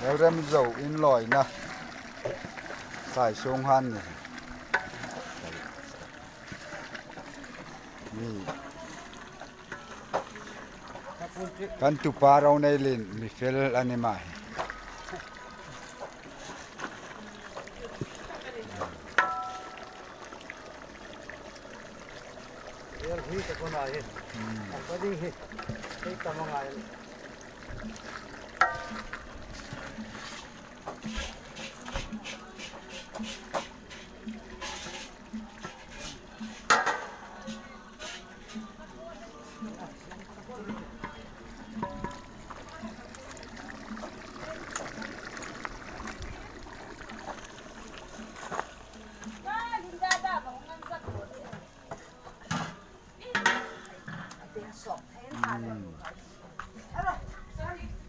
Lalremzo inlawina saisung han ni mi kan tupa ro nei lin mi fel a ni mai.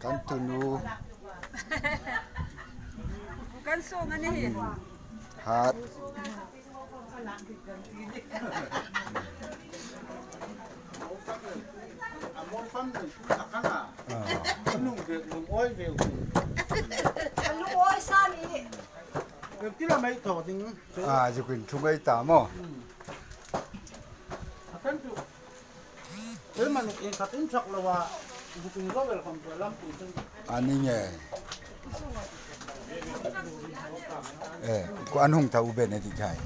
Kan tunu hat. À, zukin thu mai ta maw? A ni nge. Eh, ku an hung ta u ben edi khai.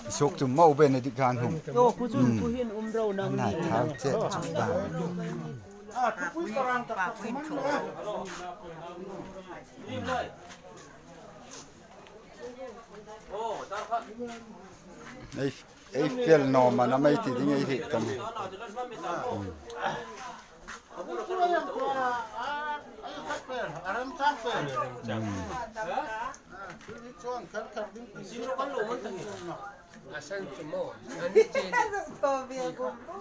Sok chu ma u ben edi khan hung. To ku chun ku hin um ro nang ni. Thau che chu ba. Ei ei fel no ma na mai ti ding ei hi tam.